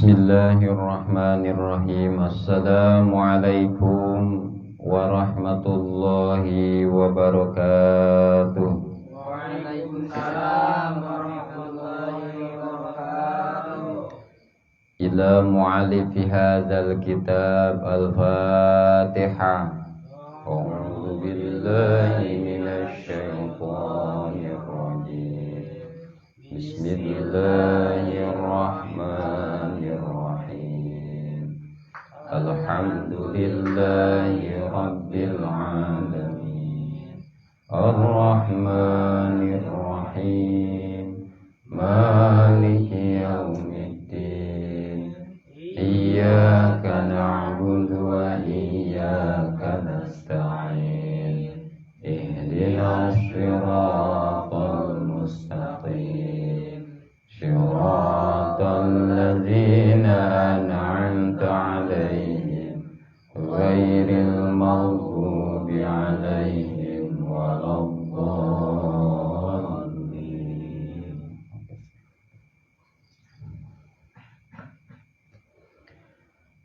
Bismillahirrahmanirrahim. Assalamualaikum warahmatullahi wabarakatuh. Waalaikumsalam warahmatullahi wabarakatuh. Ila mu'alifi hadzal kitab al-Fatihah. A'udzu billahi minasy syaithanir rajim. Bismillahirrahmanirrahim. Alhamdulillahi rabbil alamin. Arrahmanir rahim. Maliki yaumiddin. Iyyaka na'budu wa iyyaka nasta'in. Ihdinas siratal mustaqim. Siratal ladzina an'amta 'alaihim ghairil maghdubi 'alaihim waladdallin.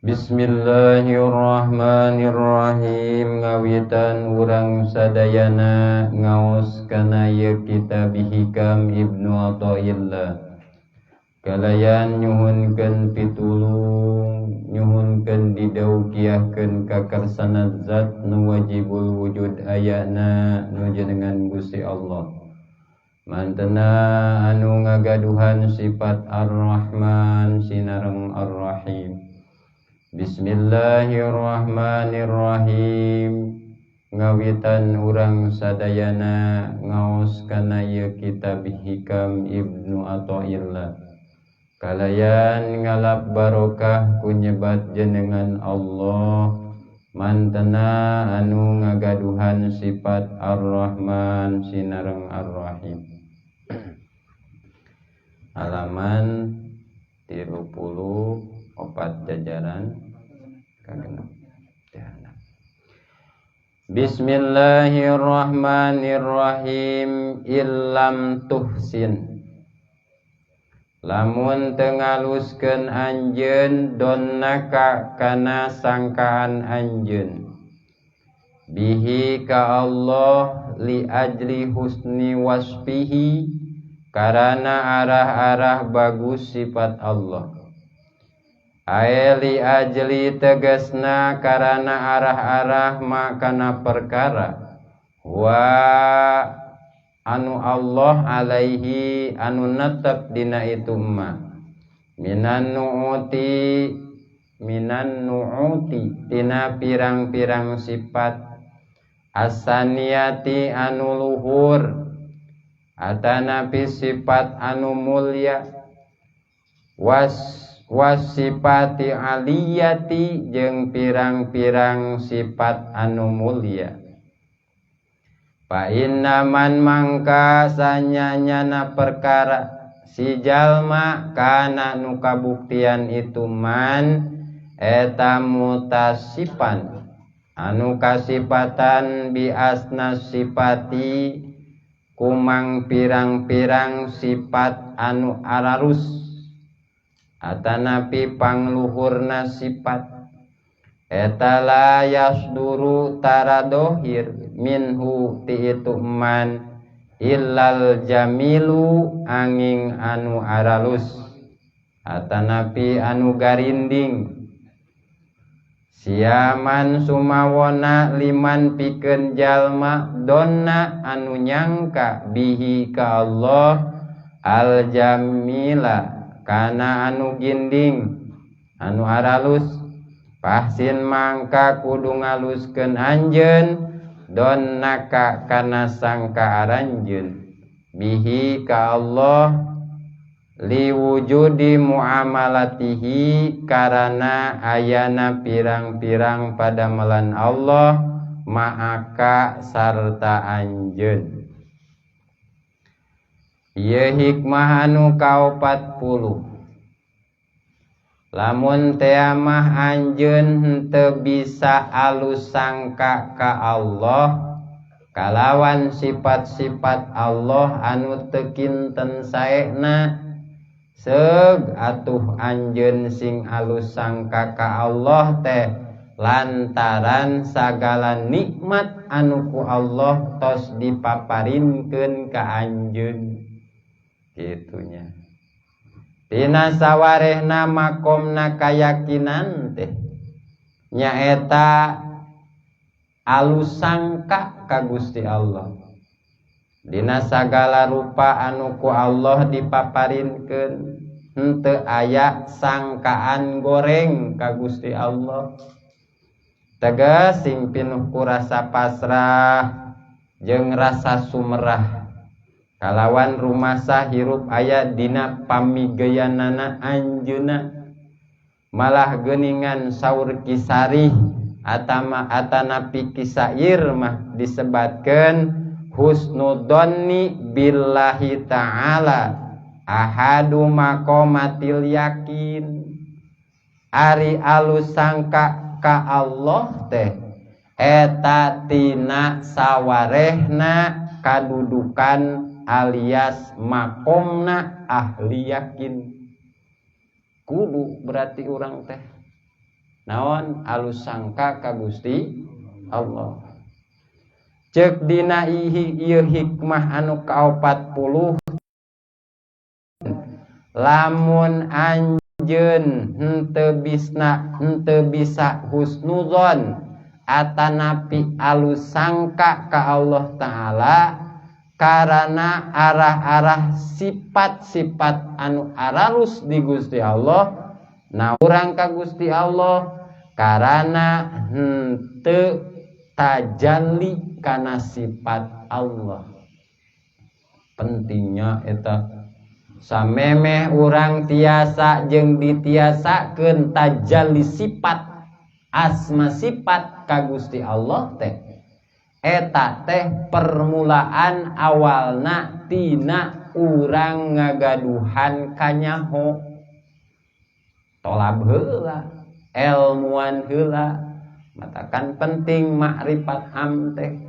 Bismillahirrahmanirrahim. Ngawitan urang sadayana ngaos kana ieu kitab Hikam Ibnu Athaillah. Kalayan nyuhunkeun pitulung, nyuhunkeun didaukiahkeun ka karsana zat nu wajibul wujud ayana nu jenengan Gusti Allah. Mantena anu ngagaduhan sifat Ar-Rahman sinareng Ar-Rahim. Bismillahirrahmanirrahim. Ngawitan urang sadayana ngaos kana ieu kitab Hikam Ibnu Athaillah. Kalayan ngalap barokah ku nyebat jenengan Allah mantena anu ngagaduhan sifat Ar-Rahman sinareng Ar-Rahim. Halaman 34 jajaran kagenep. Bismillahirrahmanirrahim. Illam tuhsin, lamun teu ngaluskeun anjeun donnaka kana sangkaan anjeun bihi ka Allah li ajli husni wasfihi karana arah-arah bagus sifat Allah. Ae li ajli tegasna karana arah-arah makana perkara wa anu Allah alaihi anu netep dina itu ma minan nu'uti tina pirang-pirang sifat asaniyati anu luhur atanapi sifat anu mulia wasifati aliyati jeung pirang-pirang sifat anu mulia. Fa inna man mangka sanyanyana perkara si jalma kana nu kabuktian itu man eta mutasipan anu kasipatan bi asna sifati kumang pirang-pirang sifat anu ararus atanapi pangluhurna sifat eta la yasduru taradohir minhu ti itu man illal jamilu angin anu aralus atanapi anu garinding siaman sumawona liman pikeun jalma donna anu nyangka bihi ka Allah al jamila kana anu ginding anu aralus. Pahsin mangka kudu ngaluskeun anjeun donnaka kana sangka aranjeun bihi ka Allah liwujudi muamalatihi karana ayana pirang-pirang padamelan Allah ma'aka sarta anjeun. Ieu hikmah anu ka-40. Lamun teamah anjeun henteu bisa alus sangka ka Allah kalawan sifat-sifat Allah anu teu kinten saena Seug atuh anjeun sing alus sangka ka Allah teh lantaran sagala nikmat anu ku Allah tos dipaparinkeun ka anjeun. Kitunya. Tina sawarehna makomna kayakinan teh nyaeta alus sangka ka Gusti Allah. Dina sagala rupa anu ku Allah dipaparinkeun henteu aya sangkaan goreng ka Gusti Allah. Tegas sing pinuh ku rasa pasrah jeung rasa sumerah kalawan rumasa hirup aya dina pamigeyanana anjeunna. Malah geuningan saur kisarih atama atanapi kisair mah disebatkeun husnudonni billahi ta'ala ahadu maqamatil yakin. Ari alus sangka ka Allah teh eta tina sawarehna kadudukan alias makomna ahli yakin. Kudu berarti urang teh naon alus sangka ka Gusti Allah. Cek dina ieu hikmah anu ka-40 lamun anjeun henteu bisna henteu bisa husnuzon atanapi alus sangka ka Allah Ta'ala karana arah-arah sifat-sifat anu aralus di Gusti Allah, nah urang ka Gusti Allah karana henteu tajalli kana sifat Allah. Pentingnya eta samemeh urang tiasa jeung ditiasakeun tajalli sifat asma sifat ka Gusti Allah teh eta teh permulaan awalna tina urang ngagaduhan kanyaho tolab heula elmuan heula. Matakan penting makrifat am teh.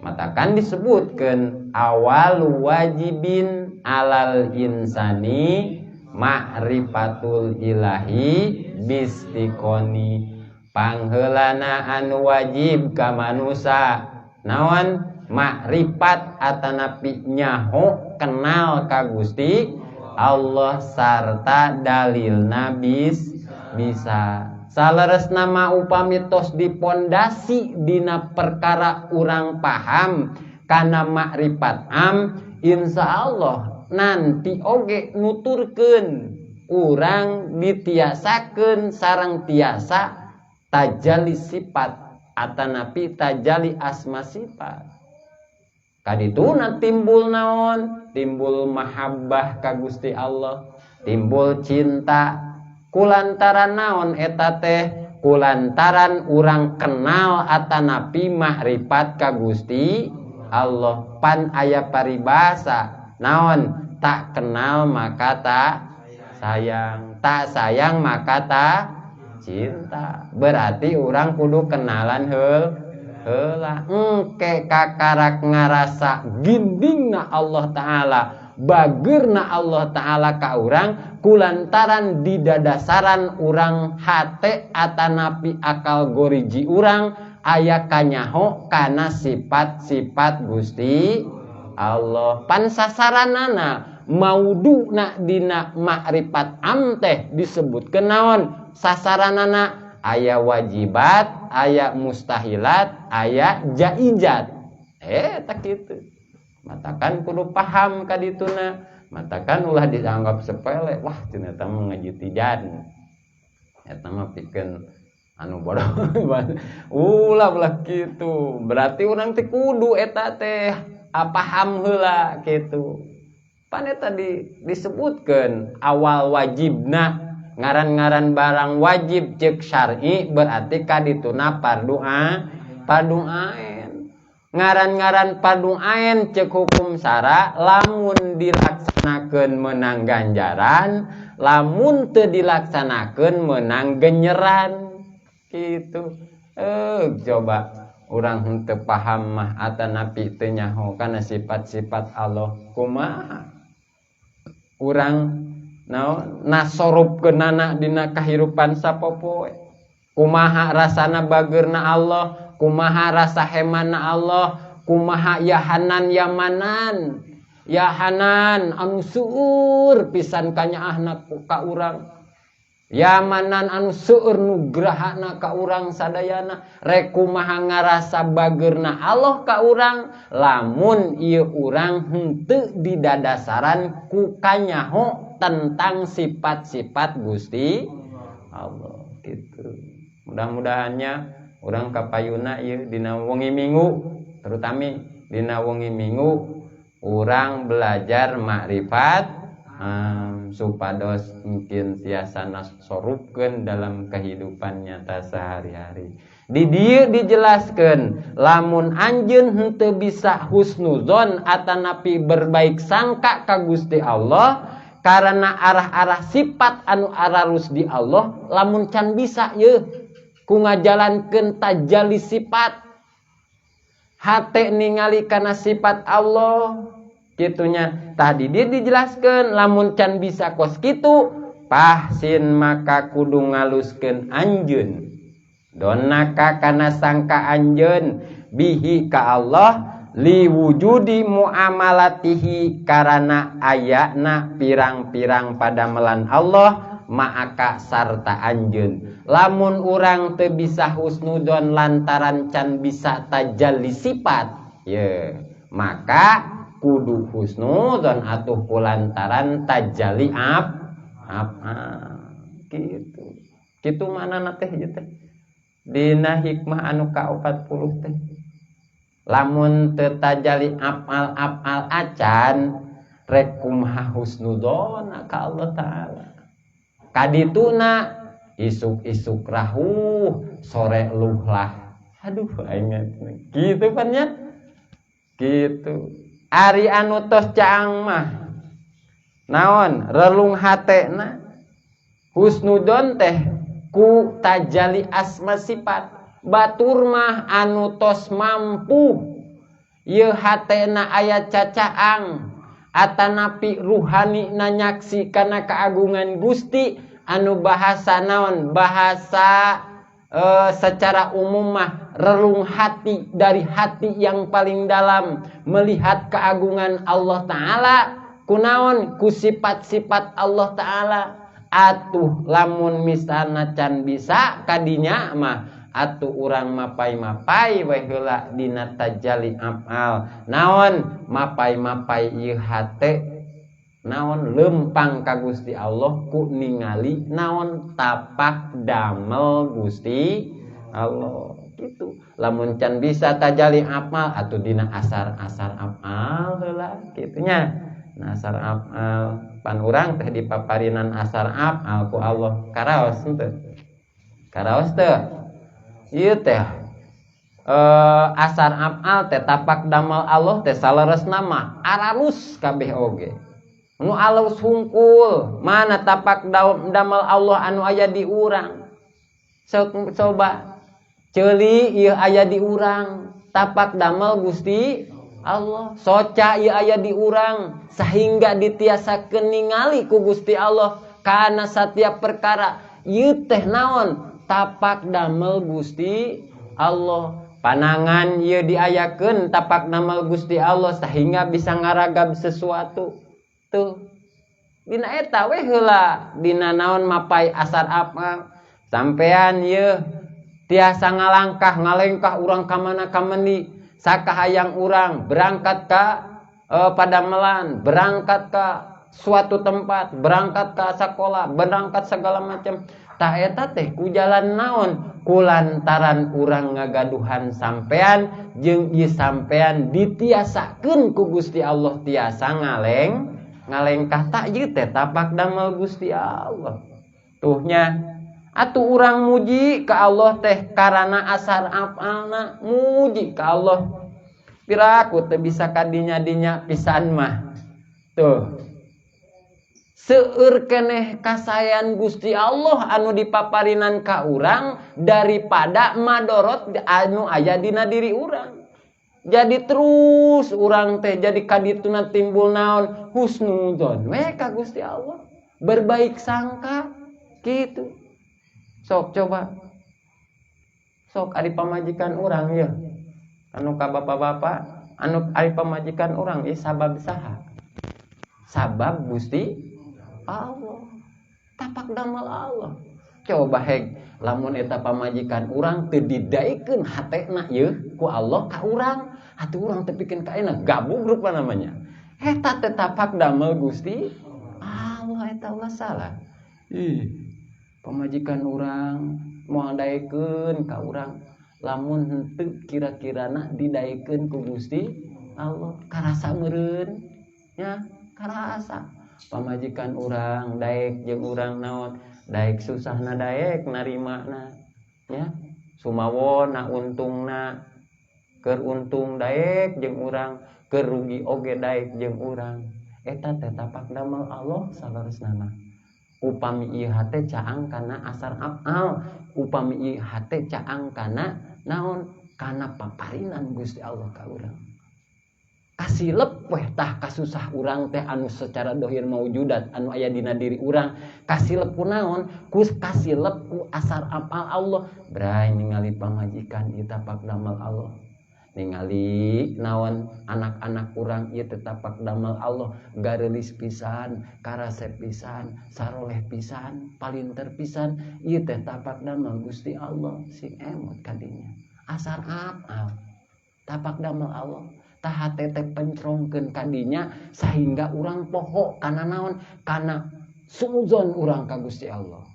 Matakan disebutkeun awal wajibin alal insani ma'rifatul ilahi bistiqoni. Pangheulana anu wajib ka manusa naon makrifat atanapi nyaho kenal ka Gusti Allah sarta dalilna bisa. Saleresna mah upami tos dipondasi dina perkara urang paham kana makrifat am, insyaallah nanti oge nuturkeun urang ditiasakeun sareng tiasa tajali sifat atanapi tajali asma sifat. Kadituna timbul naon? Timbul mahabbah ka Gusti Allah, timbul cinta. Kulantaran naon eta teh? Kulantaran urang kenal atanapi makrifat ka Gusti Allah. Pan aya paribasa naon? Tak kenal maka tak sayang, tak sayang maka tak cinta. Berarti urang kudu kenalan heula. Engke kakarak ngarasa gindingna Allah Ta'ala, bageurna Allah Ta'ala ka urang kulantaran di dadasaran urang hate atanapi akal goriji urang aya kanyaho kana sifat-sifat Gusti Allah. Pan sasaranana mauduna dina makrifat am teh disebutkeun naon? Sasaranana aya wajibat, aya mustahilat, aya jaijat. Tak kitu. Matakan kudu paham ka dituna, matakan ulah dianggap sepele. Wah, cenah eta mah ngaji tijan. Eta mah pikeun anu bodoh. Ulah ulah kitu. Berarti urang teh kudu eta teh paham heula kitu. Pan eta disebutkeun awal wajibna ngaran-ngaran barang wajib cek syar'i berarti ka dituna pardu'ain. Ngaran-ngaran pardu'ain cek hukum syara lamun dilaksanakeun menang ganjaran, lamun teu dilaksanakeun menang genyeran kitu. Coba urang henteu paham mah atanapi teu nyaho kana sifat-sifat Allah kumaha urang Naon nasorupkeunana dina kahirupan sapopoe. Kumaha rasana bageurna Allah, kumaha rasa hemana Allah, kumaha ya Hanan ya Manan. Ya Hanan anu seueur pisan kanyaahna ka urang. Ya Manan anu seueur nugrahana ka urang sadayana. Rek kumaha ngarasa bageurna Allah ka urang lamun ieu urang henteu didadasaran ku kanyaho tentang sifat-sifat Gusti Allah gitu. Mudah-mudahannya urang kapayuna ieu dina wengi Minggu, terutami dina wengi Minggu urang belajar makrifat supados mungkin tiasa nasorupkeun dalam kehidupan nyata sehari-hari. Di dieu dijelaskeun lamun anjeun henteu bisa husnuzon atanapi berbaik sangka ka Gusti Allah karena arah-arah sifat anu ararus di Allah, lamun can bisa yeuh ku ngajalankeun tajalli sifat hate ningali kana sifat Allah kitunya. Tadi dia dijelaskeun lamun can bisa kos kitu pahsin maka kudu ngaluskeun anjeun donaka kana sangka anjeun bihi ka Allah liwujudi muamalatihi karana ayana pirang-pirang padamelan Allah ma'aka sarta anjeun. Lamun urang teu bisa husnudon lantaran can bisa tajalli sifat ye, maka kudu husnudon atuh kulantaran tajalli apa gitu. Kitu manana teh ieu teh dina hikmah anu ka-40 teh. Lamun teu tajali apal-apal acan rek kumaha husnudona ka Allah Ta'ala. Kadituna isuk-isuk rahuh sore luhlah. Aduh aing gitu pan nya. Gitu. Ari anu tos caang mah naon relung hatena husnudon teh ku tajali asma sifat. Batur mah anu tos mampu ieu hatena aya cacaang atanapi ruhani nanyaksi kana keagungan Gusti anu bahasa naon bahasa secara umum mah relung hati dari hati yang paling dalam melihat keagungan Allah Ta'ala kunaon ku sifat-sifat Allah Ta'ala. Atuh lamun misalna can bisa kadinya mah atuh urang mapai-mapai we heula dina tajalli afal naon mapai-mapai ieu hate naon lempang ka Gusti Allah ku ningali naon tapak damel Gusti Allah gitu. Lamun can bisa tajalli afal atuh dina asar-asar afal heula kitu nya. Nah, asar afal pan urang teh dipaparinan asar afal ku Allah karaos henteu karaos teh ieu teh asar afal teh tapak damel Allah teh saleresna mah aralus kabeh oge nu alus hungkul mana tapak damel Allah anu aya di urang. Sok coba ceuli ieu aya di urang tapak damel Gusti Allah, soca ieu aya di urang sehingga ditiasakeun ningali ku Gusti Allah kana setiap perkara ieu teh naon tapak damel Gusti Allah. Panangan ieu diayakeun tapak damel Gusti Allah sehingga bisa ngaragab sesuatu. Tuh dina eta we heula dina naon mapai asar apa sampean ieu tiasa ngalangkah ngalengkah urang ka mana ka mendi sakahayang urang berangkat ka padamelan, berangkat ka suatu tempat, berangkat ka sakola, berangkat segala macam. Tah eta teh ku jalan naon kulantaran urang ngagaduhan sampean jeung ieu sampean ditiasakeun ku Gusti Allah tiasa ngalengkah tak ieu teh tapak damel Gusti Allah. Tuhnya atuh urang muji ka Allah teh karana asar afalna muji ka Allah. Piraku teh bisa kadinya-dinya pisan mah. Tuh. Seueur keneh kasayan Gusti Allah anu dipaparinan ka urang daripada madorot anu aya dina diri urang. Jadi terus urang teh jadi kadituna timbul naon husnuzon we ka Gusti Allah. Berbaik sangka gitu. Sok coba. Sok ari pamajikan urang ya. Anu ka bapak-bapak, anu ari pamajikan urang ieu sabab saha? Sabab Gusti Allah. Tapak damel Allah. Coba heg lamun eta pamajikan urang teu didaekeun hatena yeuh ku Allah ka urang, hati urang teu pikeun ka enak, gabung rupa namanya. Eta teh tapak damel Gusti Allah, eta ulah salah. Ih, pamajikan urang moal daekeun ka urang lamun henteu kira-kirana didaekeun ku Gusti Allah, karasa meureun nya, karasa pamajikan urang daek jeung urang naon, daek susahna daek narimana nya, sumawona untungna, keur untung daek jeung urang, keur rugi oge daek jeung urang. Eta teh tapak damel Allah saleresna mah. Upami ieu hate caang kana asar afal, upami ieu hate caang kana naon, kana paparinan Gusti Allah ka urang. Kasilep weh tah kasusah urang teh anu secara dohir maujudat anu aya dina diri urang, kasilep ku naon, ku kasilep ku asar afal Allah. Bray ningali pamajikan ieu tapak damel Allah, ningali naon anak-anak urang ieu teh tapak damel Allah, gareulis pisan, karasep pisan, saroleh pisan, palinter pisan, ieu teh tapak damel Gusti Allah. Sing emot kadinya asar afal tapak damel Allah. Tah hate teh pencrongkeun kadinya sehingga urang poho kana naon, kana suuzon urang ka Gusti Allah.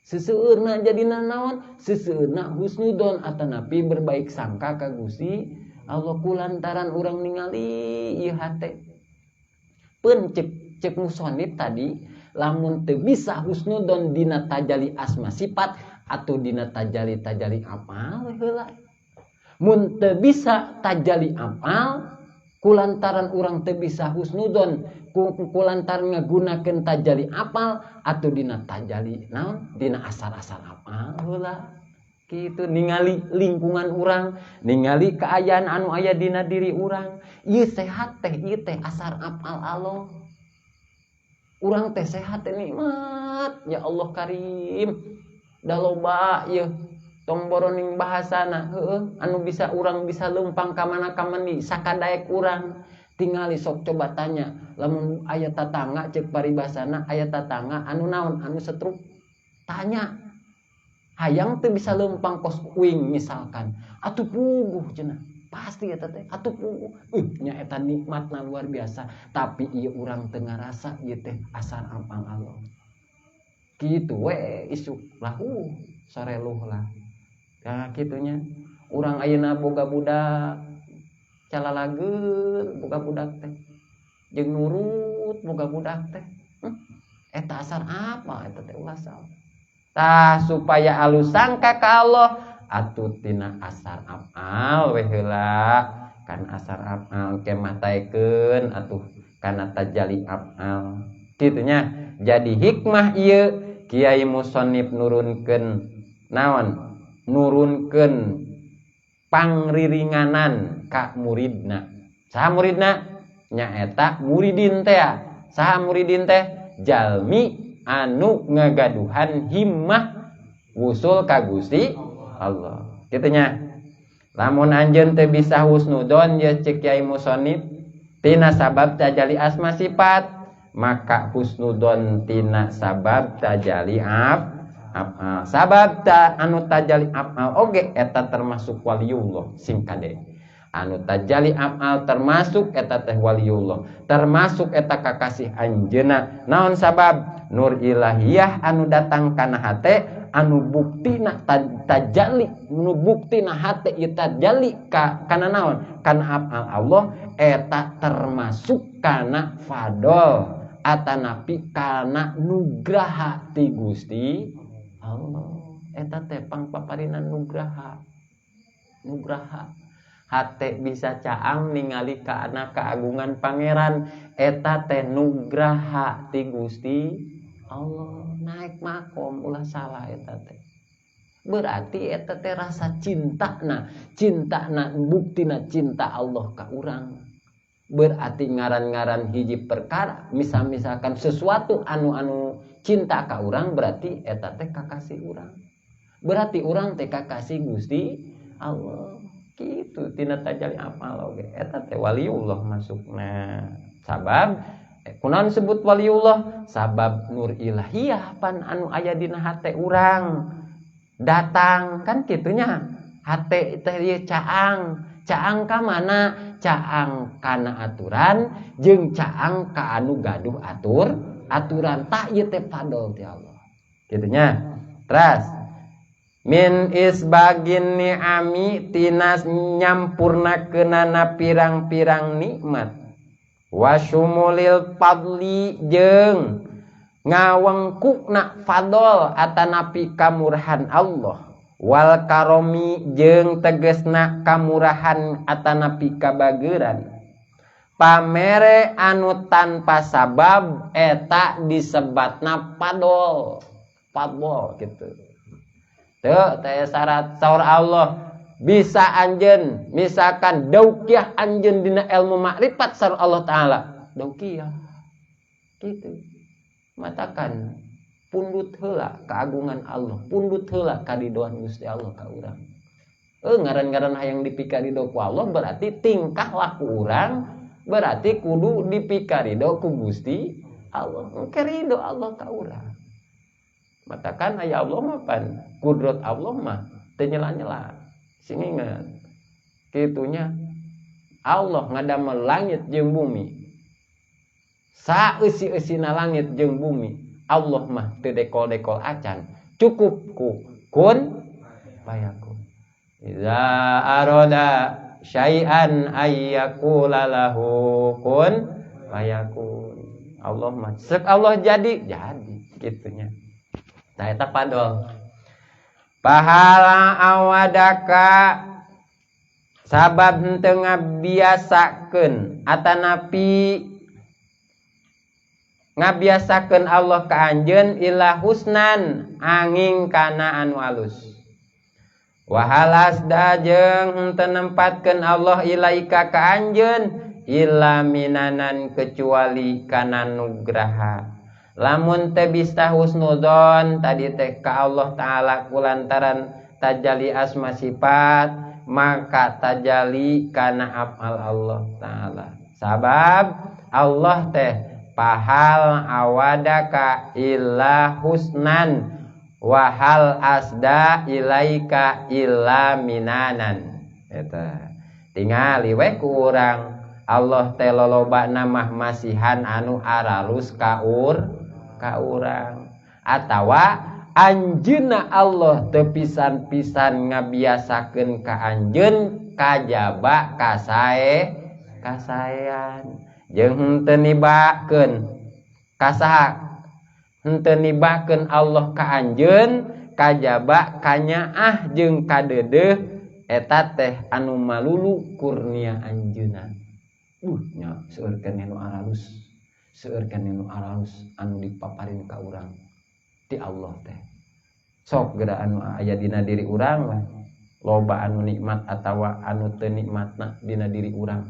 Seseueurna jadina naon, seseueurna husnudon atanapi berbaik sangka ka Gusti Allah kulantaran urang ningali ieu hate. Peun cek musonib tadi, lamun teu bisa husnudon dina tajali asma sifat atau dina tajali-tajali amal heula. Mun teu bisa tajali amal kulantaran urang teu bisa husnudon kulantaran ngagunakeun tajali apal atau dina tajali naon, dina asar-asar apal heula. Kitu ningali lingkungan urang, ningali kaayaan anu aya dina diri urang, ieu sehat teh, ieu teh asar apal Allah. Urang teh sehat teh nikmat, ya Allah karim. Da loba ieu tong boroning bahasana, heueuh, anu bisa urang bisa leumpang ka mana ka mani sakadaek urang. Tingali sok coba tanya, lamun aya tatangga ceuk paribasana aya tatangga anu naon, anu setruk, tanya hayang teu bisa leumpang kos uing misalkan, atuh puguh cenah, pasti eta teh atuh puguh. Nya eta nikmatna luar biasa, tapi ieu urang teu ngarasa ieu teh asar ampang Allah. Kitu we isuk lahu sareluh lah. Nah kitunya urang ayeuna boga budak calalageun boga budak teh jeung nurut boga budak teh. Eta asar apa eta teh ulah salah. Tah supaya alus sangka ka Allah atuh tina asar amal we heula, kan asar amal ke mah taekeun atuh kana tajali amal. Kitunya jadi hikmah ieu Kiai Musonib nurunkeun naon, nurunkeun pangriringanan ka muridna. Saha muridna? Nyaeta muridin teh. Saha muridin teh? Jalmi anu ngagaduhan himmah wusul ka Gusti Allah. Kitunya. Lamun anjeun teh bisa husnudon ye ceuk Kiai Musonib tina sabab tajali asma sifat, maka husnudon tina sabab tajali afal. Sabab ta anu tajali afal oge eta termasuk waliullah sing kade. Anu tajali afal termasuk eta teh waliullah, termasuk eta kakasih anjeunna. Naon sabab? Nur ilahiyah anu datang kana hate, anu buktina tajali, anu buktina hate ieu tajali ka kana naon? Kana afal Allah eta termasuk kana fadol atanapi kana nugraha ti Gusti Allah. Eta teh pangpaparinan nugraha. Nugraha hate bisa caang ningali kana keagungan pangeran, eta teh nugraha ti Gusti Allah. Naik makom ulah salah eta teh. Berarti eta teh rasa cintana, cintana buktina cinta Allah ka urang. Berarti ngaran-ngaran hiji perkara, misal-misalkan sesuatu anu-anu cinta ka urang, berarti eta teh kakasih urang. Berarti urang teh kakasih Gusti Allah. Kitu tina tajalli af'al oge. Eta teh waliullah masukna. Sabab kunaon disebut waliullah? Sabab nur ilahiyah pan anu aya dina hate urang datang kan kitunya. Hate teh ieu caang. Caang ka mana? Caang kana aturan jeung caang ka anu gaduh aturan. Tak ieu teh fadol ti Allah. Kitunya. Terus min isbagin ni'ami tina nyampurnakeunana pirang-pirang nikmat. Wasyumulil fadli jeung ngawengkukna fadol atanapi kamurahan Allah. Wal karomi jeung tegesna kamurahan atanapi kabageran. Pamere anu tanpa sabab eta disebatna fadol. Fadol gitu. Teu teh syarat saur Allah bisa anjeun misalkan daukiah anjeun dina ilmu makrifat saur Allah taala. Daukiah. Gitu. Matakan pundut heula keagungan Allah, pundut heula kadidoan Gusti Allah ka urang. Ngaran-ngaran hayang dipikarido ku Allah berarti tingkah laku urang berarti kudu dipikarido ku Gusti Allah. Engke ridho Allah ka urang. Matakan aya Allah mah pan kudrat Allah mah teu nyela-nyela. Sing ingat. Kitunya Allah ngadamel langit jeung bumi. Saeusi-eusina langit jeung bumi Allah mah teu dekol-dekol acan. Cukup ku kun fayakun. Iza arada syai'an ayyakula lahu kun fayakun. Allah mah sek Allah jadi gitunya. Nah eta fadol. Pahala awadaka sabab henteu ngabiasakeun atanapi ngabiasakeun Allah ka anjeun ila husnan angin kana anu alus. Wahalas da jeung henteu nempatkeun Allah ilaika ka anjeun illa minanan kecuali kana nugraha. Lamun teh bisa husnuzon tadi teh ka Allah taala kulantaran tajalli asma sifat maka tajalli kana afal Allah taala. Sabab Allah teh pahal awadaka illa husnan wahal asda ilaika illa minanan. Eta tingali we ku urang Allah teh lolobana mah masihan anu aralus ka urang atawa anjeunna Allah teu pisan-pisan ngabiasakeun ka anjeun kajaba kasae kasaean jeung henteu nibakeun kasaha henteu nibakeun Allah ka anjeun kajaba kanyaah jeung kadeudeuh eta teh anu malulu kurnia anjeunna. Nya seueur keneh nu aralus, seueur keneh nu aralus anu dipaparin ka urang ti Allah teh. Sok geura anu aya dina diri urang mah loba anu nikmat atawa anu teu nikmatna dina diri urang.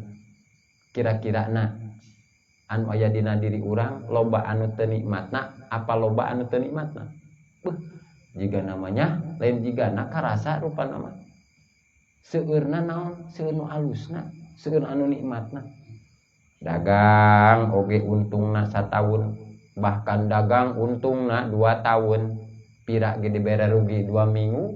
Kira-kirana anu aya dina diri urang loba anu teu nikmatna apa loba anu teu nikmatna? Jiga namanya lain jiga na karasa rupa nama. Seueurna naon? Seueur nu alusna, seueur anu nikmatna. Dagang oge untungna sataun, bahkan dagang untungna 2 tahun, pira ge dibere rugi 2 minggu.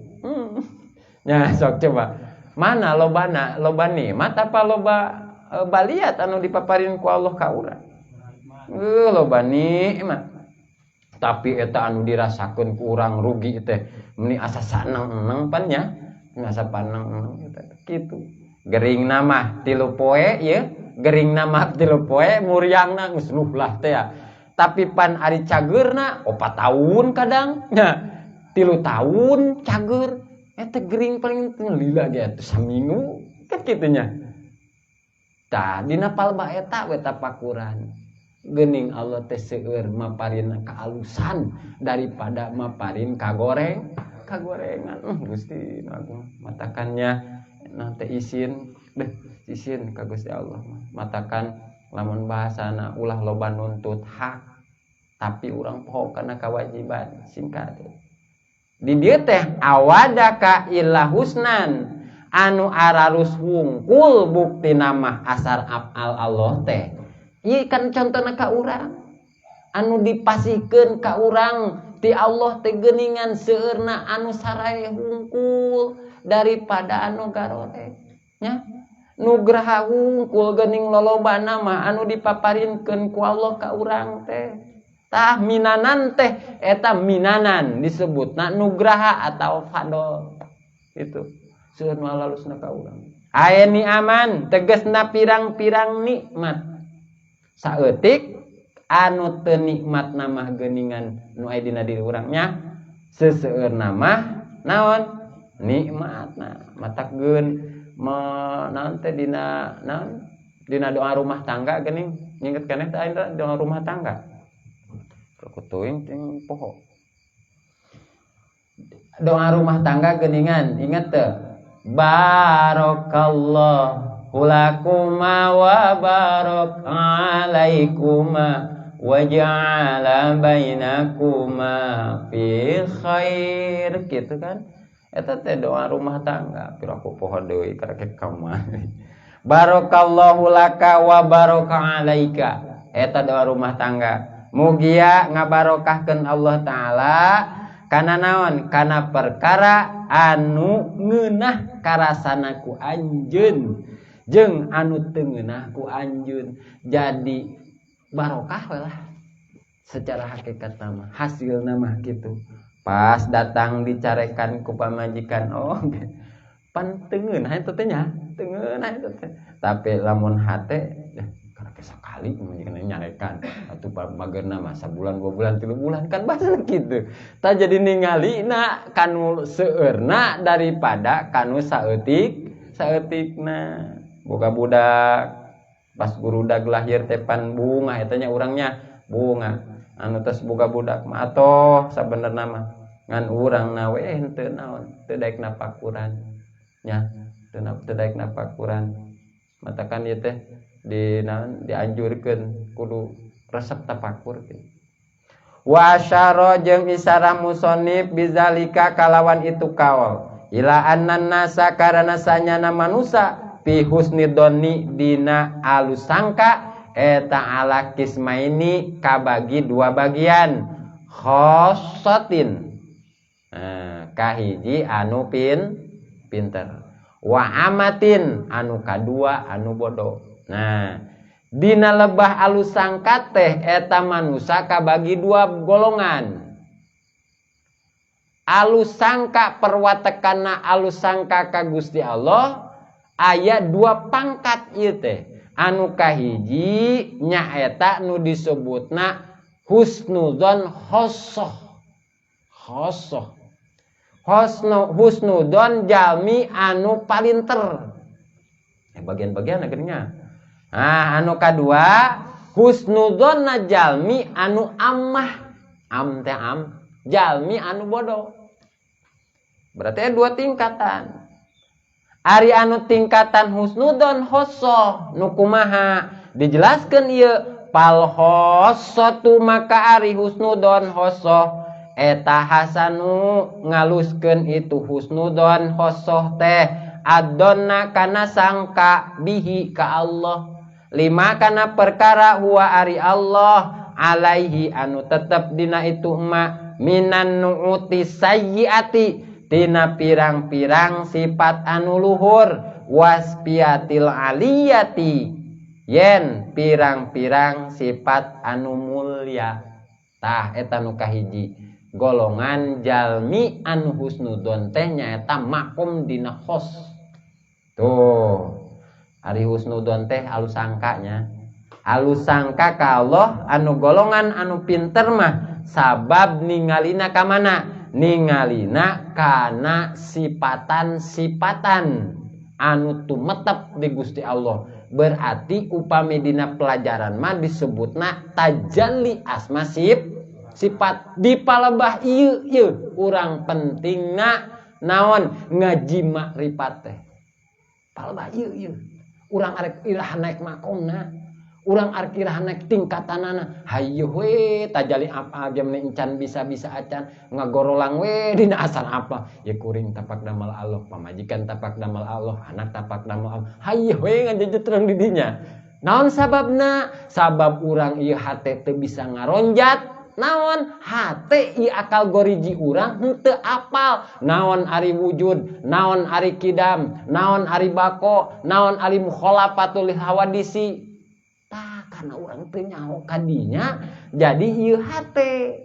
Nah, sok coba. Mana lobana? Loba nikmat apa loba baliat anu dipaparin ku Allah ka urang? Loba nikmat. Tapi eta anu dirasakeun ku urang rugi teh meuni asa saneng-eneng pan nya. Asa paneng eta kitu. Gering mah 3 poe ieu, gering mah 3 poe, muriangna geus luh lah teh ya. Tapi pan ari cageurna 4 tahun kadang nya. 3 tahun cager eta gering paling lila ge atuh saminggu kan kitu nya. Tah dina palba eta we tapakuran. Geuning Allah teh seueur maparin kaalusan daripada maparin kagoreng, kagorengan. Gusti agung matakannya nah teh isin deh Isin ka Gusti Allah mah. Matakan lamun bahasana ulah loba nuntut hak tapi urang poho kana kewajiban singkat. Di dieu teh awadaka illa husnan anu ararus wungkul bukti nama asar afal Allah teh. Ieu kan contona ka urang anu dipasihkeun ka urang ti Allah teh geuningan seueurna anu sarae hungkul daripada anu garore nya. Nugraha hungkul geuning lolobana mah anu dipaparinkeun ku Allah ka urang teh. Tah minanan teh eta minanan disebutna nugraha atau fadol. Itu seueur nu alalusna ka urang. Aya niaman tegasna pirang-pirang nikmat. Saeutik anu teu nikmat mah geuningan nu aya dina diri urang nya seseueurna mah naon nikmatna matak geun naon teh dina naon dina doa rumah tangga geuning nginget keneh teh aya doa rumah tangga kutuing ting poho doa rumah tangga geuningan inget teu barakallahu lakuma wa barak alaikuma wa ja'ala bainakuma fi khair gitu kan eta teh doa rumah tangga piraku poho deui karek kamari barakallahu laka wa baraka alaika eta doa rumah tangga mugia ngabarokahkeun Allah taala kana naon kana perkara anu ngeunah karasana ku anjeun jeung anu teu ngeunah ku anjeun jadi barokah we lah secara hakikat nama hasil nama gitu pas datang dicarekan ku pamajikan oh pan teu ngeunah eta teh nya teu ngeunah eta teh tapi lamun hate karek sakali pamajikan nyarekan atuh magerna mah sabulan 2 bulan 3 bulan kan bahasa kitu tah jadi ningalina kanu seueurna daripada kanu saeutik saeutikna boga budak pas gurudag lahir teh pan bunga eta nya urangnya bunga anu tos boga budak mah atoh sabenerna mah ngan urangna we henteu naon teu daek napakuran nya teu daek napakuran matakan ieu teh di naon dianjurkeun kudu resep tapakur teh wa asyara jeung isarah musonif bizalika kalawan itu kaol ila annan nasa karana sanyana manusa fi husni donni dina alus sangka eta ala kismaini kabagi dua bagian khossatin kahiji anu pinter wa amatin anu kadua anu bodoh. Nah dina lebah alus sangka teh eta manusa kabagi dua golongan alus sangka perwatekana alus sangka ka Gusti Allah aya dua pangkat ieu teh anu kahiji nyaeta nu disebutna husnudzon khossoh khossoh husnudzon jalmi anu palinter bagian-bagian akhirnya nah anu kadua husnudzon jalmi anu ammah am teh am jalmi anu bodoh berarti dua tingkatan. Ari anu tingkatan husnudon khosoh nu kumaha dijelaskeun ieu pal khosotu maka ari husnudon khosoh eta hasanu ngaluskeun itu husnudon khosoh teh adonna kana sangka bihi ka Allah lima kana perkara huwa ari Allah alaihi anu tetep dina itu ma minan nuuti sayyiati tina pirang-pirang sifat anu luhur waspiatil aliyati yen pirang-pirang sifat anu mulia tah eta nu kahiji golongan jalmi anu husnudon teh nyaeta makom dina khos tuh ari husnudon teh alus sangkanya alus sangka ka Allah anu golongan anu pinter mah sabab ningalina ka mana ningalina kana sipatan-sipatan anu tumetep di Gusti Allah berarti upami dina pelajaran mah disebutna tajalli asma sifat di palebah ieu ieu urang pentingna naon ngaji makrifat teh palebah ieu ieu Urang arek iraha naik makomna, urang arek iraha naik tingkatanana. Hayu we tajali apa ge meni encan bisa-bisa acan ngagorolang we dina asan apa. Ya kuring tapak damal Allah, pamajikan tapak damal Allah, anak tapak damal Allah. Hayu we ngajejetreng di dinya. Naon sababna? Sabab urang ieu hate teu bisa ngaronjat. Naon hate ieu akal goriji urang henteu apal naon ari wujud, naon ari kidam, naon ari bako, naon ari mukhalafatul hawadisi. Tah karena urang teu nyaho kadinya, jadi ieu hate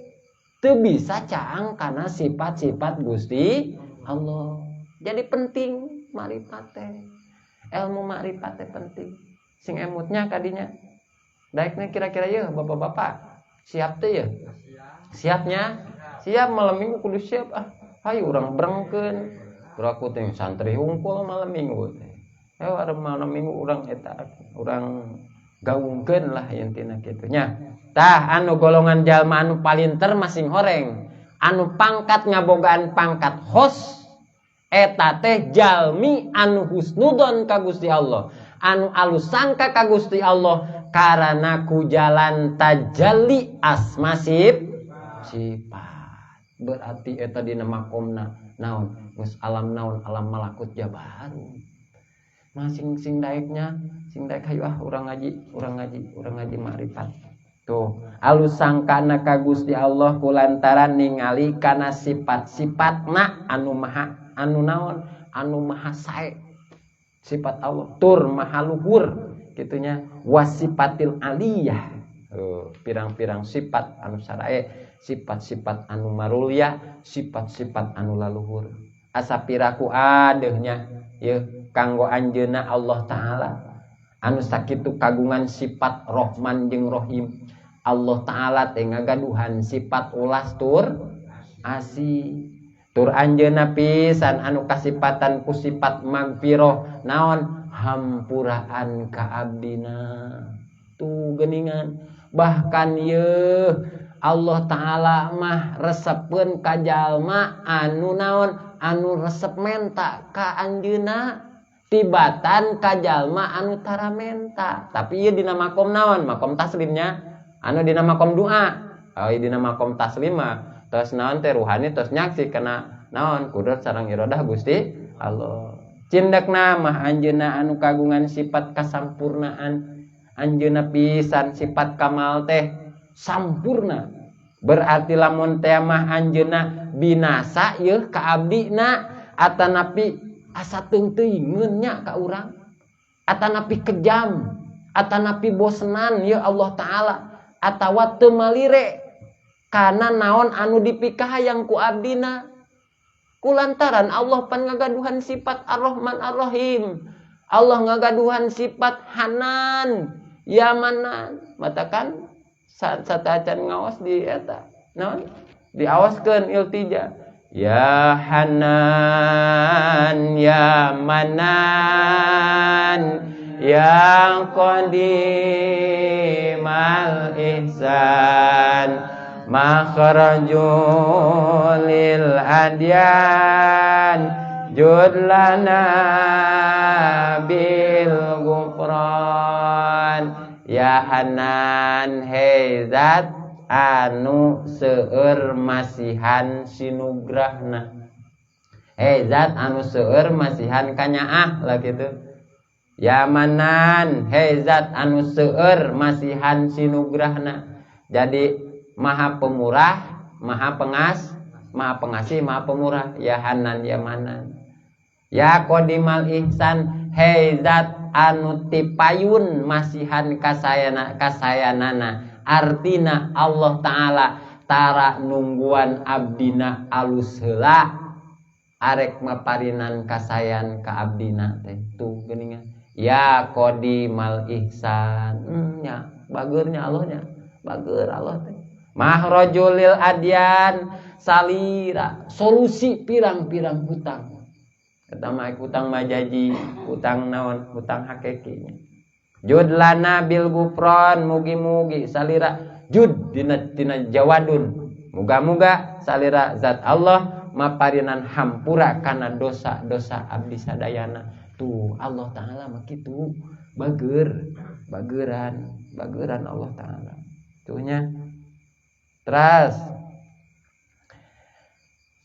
teu bisa caang kana sifat-sifat Gusti Allah. Jadi penting makrifat teh. Ilmu makrifat teh penting. Sing emutnya kadinya. Daekna kira-kira yeuh bapak-bapak. Siap teh ya? Siapnya? Siap malam minggu kudu siap ah. Hayu urang brengkeun. Uraku teh santri hungkul malam minggu teh. Ayo malam minggu urang eta urang gaungkeun lah intina kitu nya. Tah anu golongan jalma anu palinter masing horeng. Anu pangkat ngabogaan pangkat hos eta teh jalmi anu husnudon ka Gusti Allah. Anu alus sangka ka Gusti Allah karena ku jalan tajalli asma sifat. Berarti eta dina makomna naon geus alam naon alam malakut jabarut. Masing sing daeknya sing daek hayu ah urang ngaji, urang ngaji, urang ngaji makrifat. Tuh alus sangkana ka Gusti Allah kulantaran ningali kana sifat-sifatna anu maha anu naon anu maha sae sifat Allah tur maha luhur gitunya wasifatil aliyah. Pirang-pirang sifat anu sarae, sifat-sifat anu marulia, sifat-sifat anu laluhur. Asa piraku adeuhnya yeuh kanggo anjeunna Allah Ta'ala anu sakitu kagungan sifat Rahman jeung Rahim. Allah Ta'ala teh ngagaduhan sifat ulas tur asih. Tur anjeunna pisan anu kasipatan ku sifat magfirah naon hampuraan ka abdina. Tuh geningan bahkan yeuh Allah Ta'ala mah resepeun ka jalma anu naon anu resep menta ka anjeunna tibatan ka jalma anu tara menta. Tapi ieu dina makom naon makom taslimnya anu dina makom doa. Oh ieu dina makom taslim mah tos naon teh ruhani tos nyaksi kana naon kudrat sareng iradah Gusti Allah. Cindekna mah anjeunna anu kagungan sifat kasampurnaan, anjeunna pisan sifat kamal teh sampurna. Berarti lamun teh mah anjeunna binasa yeuh ka abdina atanapi asa teung-teuingeun nya ka urang, atanapi kejam, atanapi bosenan yeuh Allah Ta'ala, atawa teu malire kana naon anu dipikahayang ku abdina. Kulantaran Allah pan ngagaduhan sifat Ar-Rahman Ar-Rahim. Allah ngagaduhan sifat Hanan, Ya Manan. Matakan satacan ngaos di eta. Naon? Diawaskeun iltija. Ya Hanan, Ya Manan, Ya Qadimal Ihsan. Makhrajul lil adyan judlana bil gufran. Ya Hanan hei zat anu seueur masihan sinugrahna. Hei zat anu seueur masihan kanyaah lah kitu. Ya Manan hei zat anu seueur masihan sinugrahna. Jadi maha pemurah, maha pengas, maha pengasih, maha pemurah. Ya Hanan, ya Manan. Ya Qadimal Ihsan, hei zat anu tipayun masihan kasayana kasayanana. Artina Allah Ta'ala tara nungguan abdina alus heula arek maparinan kasayan ka abdina teh. Tuh geuningan. Ya Qadimal Ihsan. Nya bageurnya Allahnya. Bager Allah teh. Mahrajulil adyan salira solusi pirang-pirang hutang. Eta mah hutang majaji, hutang naon, hutang hakikinya. Jud lana bil gufron mugi-mugi salira jud dina dina jawadun. Muga-muga salira zat Allah maparinan hampura kana dosa-dosa abdi sadayana. Tuh Allah Ta'ala mah kitu. Bager, bageran, bageran Allah Ta'ala. Tuhnya. Teras.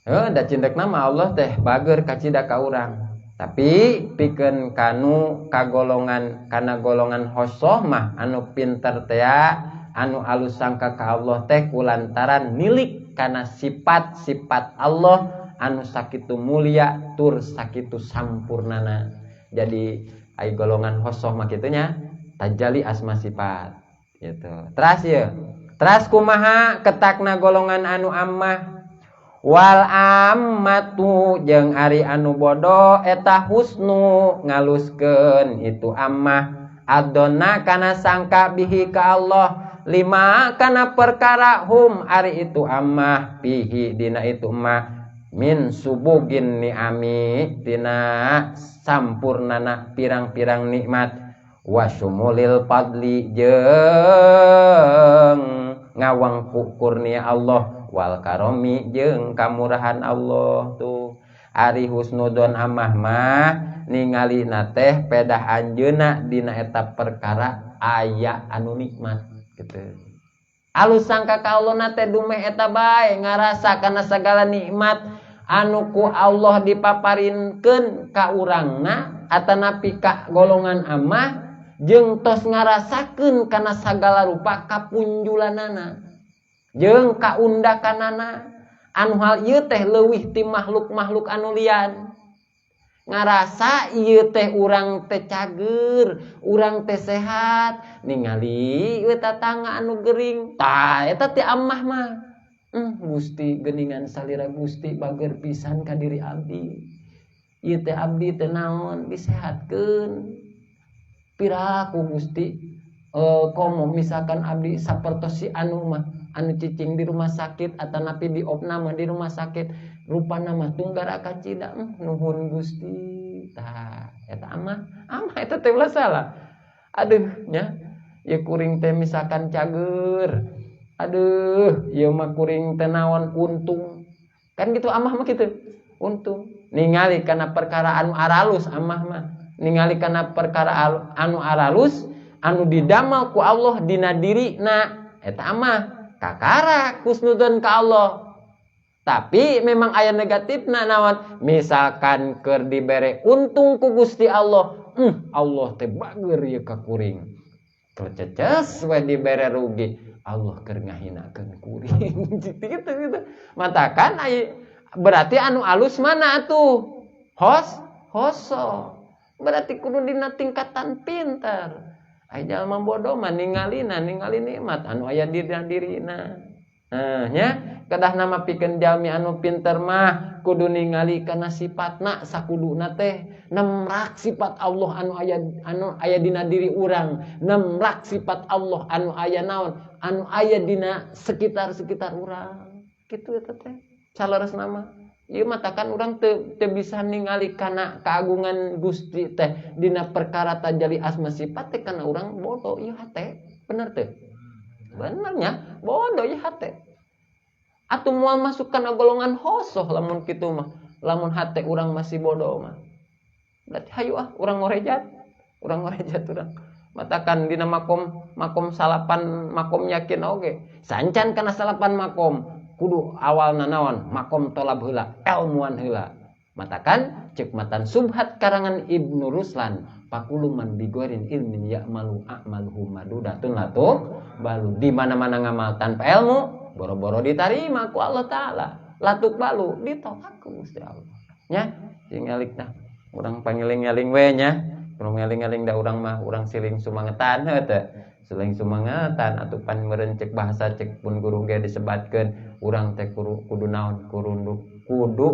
Da cindek nama Allah teh bager kacida ka urang. Tapi pikeun kanu kagolongan kana golongan hosoh mah anu pinter teh anu alus sangka ka Allah teh kulantaran nilik kana sifat-sifat Allah anu sakitu mulia tur sakitu sampurnana. Jadi ai golongan hosoh mah kitu nya tajali asma sifat gitu. Teras ye. Teras kumaha ketakna golongan anu ammah wal ammatu jeung ari anu bodoh eta husnu ngaluskeun itu ammah adonna kana sangka bihi ka Allah lima kana perkara hum ari itu ammah bihi dina itu mah min subugin ni'ami dina sampurnana pirang-pirang nikmat wasyumulil fadli jeung ngawang kurnia Allah wal karomi jeung kamurahan Allah tuh ari husnudon amah mah ningalina teh pedah anjeunna dina eta perkara aya anu nikmat gitu. Alus sangka ka Allah na teh dumeh eta bae ngarasa kana sagala nikmat anu ku Allah dipaparinkeun ka urangna atanapi ka golongan amah jeung tos ngarasakeun kana sagala rupa kapunjulanana jeung kaundakanana anu hal ieu teh leuwih ti makhluk-makhluk anu lian ngarasa ieu teh urang teh cager urang teh sehat ningali we tatangga anu gering tah eta teh amah mah Gusti geuningan salira Gusti bager pisan ka diri abdi ieu teh abdi teh naon disehatkeun piraku Gusti komo misalkan abdi sapertos si anu mah anu cicing di rumah sakit atanapi di opname di rumah sakit rupana mah tunggara kacida nuhun Gusti tah eta amah amah eta teh ulah salah aduh nya ieu kuring teh misalkan cager aduh ieu mah kuring teh naon untung kan gitu amah mah kitu untung ningali kana perkara anu aralus amah mah ningali kana perkara anu aralus anu didamel ku Allah dina dirina eta amah kakara husnudon ka Allah. Tapi memang aya negatifna naon misalkan keur dibere untung ku Gusti Allah Allah teh bager ieu ka kuring kececes we dibere rugi Allah keur ngahinakeun kuring gitu gitu matakan aya berarti anu alus mana atuh hos hoso berarti kudu dina tingkatan pinter. Ai jalma bodoh mah ningalina ningali nikmat anu aya dina dirina. Nah nya kedah nama pikeun jalmi anu pinter mah kudu ningali kana sifatna sakuduna teh nemrak sifat Allah anu aya dina diri urang, nemrak sifat Allah anu aya naon anu aya dina sekitar-sekitar urang. Kitu eta teh saleresna mah. Ieu matakan urang teu bisa ningali kana keagungan Gusti teh dina perkara tajali asma sifat teh kana urang bodoh ieu hate. Bener teh? Bener nya, bodoh ieu hate. Atuh moal masuk kana golongan hosoh lamun kitu mah. Lamun hate urang masih bodoh mah. Berarti hayu ah urang ngorejat. Urang ngorejat urang. Matakan dina makom makom salapan makom yakin oge. Sancan kana salapan makom kudu awalna naon makom tolab heula elmuan heula matakan cek matan subhat karangan Ibnu Ruslan pakuluman bigorin ilmin ya'malu a'maluhu madudatun latuk balu di mana-mana ngamal tanpa ilmu boro-boro ditarima ku Allah Ta'ala latuk balu ditolak ku Gusti Allah nya tingalik tah urang pangiling-eling we nya urang ngeling-eling da urang mah urang siling sumangetan heuh teh siling sumangetan atuh pan meureun cek bahasa cek pun guru ge disebatkeun urang teh kudu naon kudu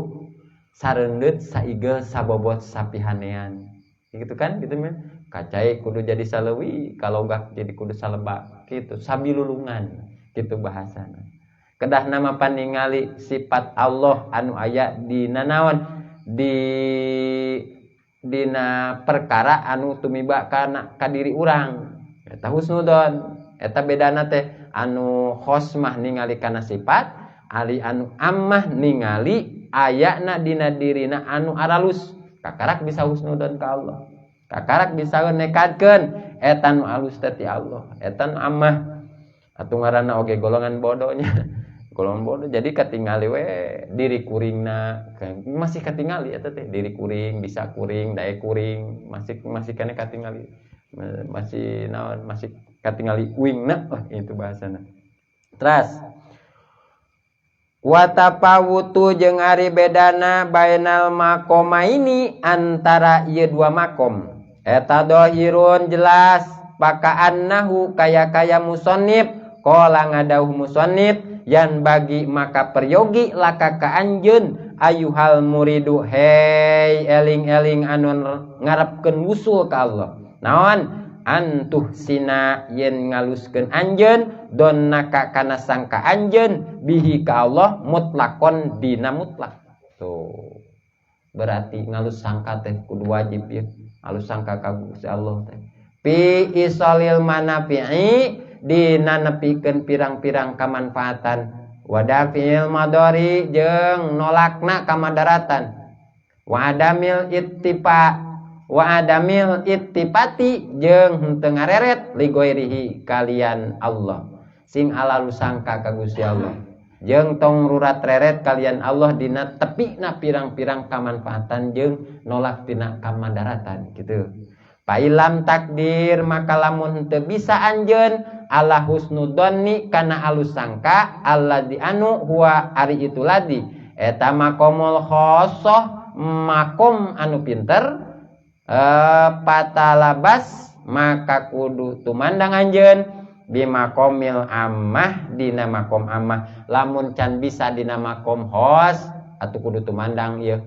sareundeut saigel sabobot sapihanean gitu kan gitu mah kacai kudu jadi saleuwi kalau gak jadi kudu salebak gitu sabilulungan gitu bahasana kedah nama paningali sifat Allah anu aya dina naon di dina perkara anu tumiba kana ka diri urang eta husnudon eta bedana teh anu khosmah ningali kana sifat ali anu ammah ningali ayana dina dirina anu aralus kakarak bisa husnudon ka Allah. Kakarak bisa nekadkeun eta nu alus teh ti Allah, eta nu amah. Atuh ngaranna oge golongan bodohnya. Golongan bodoh jadi katingali we diri kuringna, masih katingali eta teh diri kuring, bisa kuring, dae kuring, masih masih kene katingali. Masih naon, masih katingali uingna lah itu bahasana. Teras wa tafawutu jeung ari bedana bainal maqomaini antara ieu dua makom. Eta dohirun jelas pakaannahu kaya-kaya musannif qala ngadauh musannif yan bagi maka peryogi laka ka anjeun ayuhal muridu hei eling-eling anu ngarepkeun wusul ka Allah. Naon antuh sina yen ngaluskeun anjeun donnaka kana sangka anjeun bihi ka Allah mutlakon dina mutlak. Tuh berarti ngalus sangka teh kudu wajib ya. Alus sangka ka Gusti Allah teh. Pi isolil manafi'i dina nepikeun pirang-pirang kamanfaatan wadafil madori jeung nolakna kamadaratan wa adamil ittifa wa adamil ittifati jeung henteu ngareret ligoirihi kalian Allah. Sing alalu sangka ka Gusti Allah jeung tong rurat reret kalian Allah dina tepina pirang-pirang kamanfaatan jeung nolak tina kamadaratan gitu. Pailam takdir maka lamun henteu bisa anjeun ala husnudonni kana alus sangka alladzi anu huwa ari itu ladi eta maqamul khosoh makom anu pinter patalabas maka kudu tumandang anjeun bimakomil ammah dina makom ammah. Lamun can bisa dina makom hos atuh kudu tumandang ieu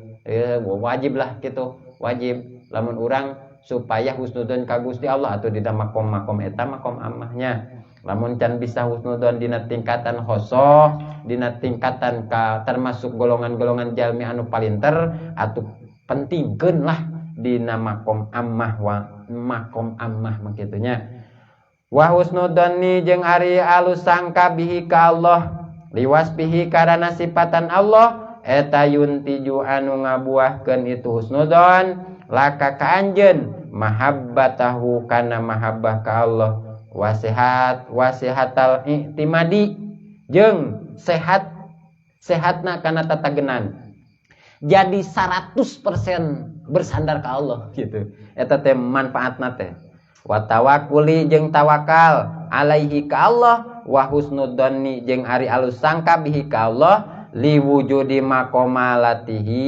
wajib lah gitu, wajib lamun urang supaya husnudon ka Gusti Allah atuh dina makom-makom eta makom ammahnya. Lamun can bisa husnudon dina tingkatan khosoh dina tingkatan ka termasuk golongan-golongan jalmi anu palinter atuh pentingkeun lah dina makom ammah wa makom ammah mah kitu nya. Wa husnudonni jeung ari alus sangka bihi ka Allah liwas bihi karana sifatan Allah eta yuntiju anu ngabuahkeun itu husnudon laka ka anjeun mahabbatahu kana mahabbah ka Allah wasihat wasihatal i'timadi jeung sehat sehatna kana tatagenan. Jadi 100% bersandar ka Allah gitu. Eta teh manfaatna teh. Wa tawakkuli jeung tawakal alaihi ka Allah wa husnudzanni jeung ari alus sangka bihi ka Allah liwujudi maqamalatihi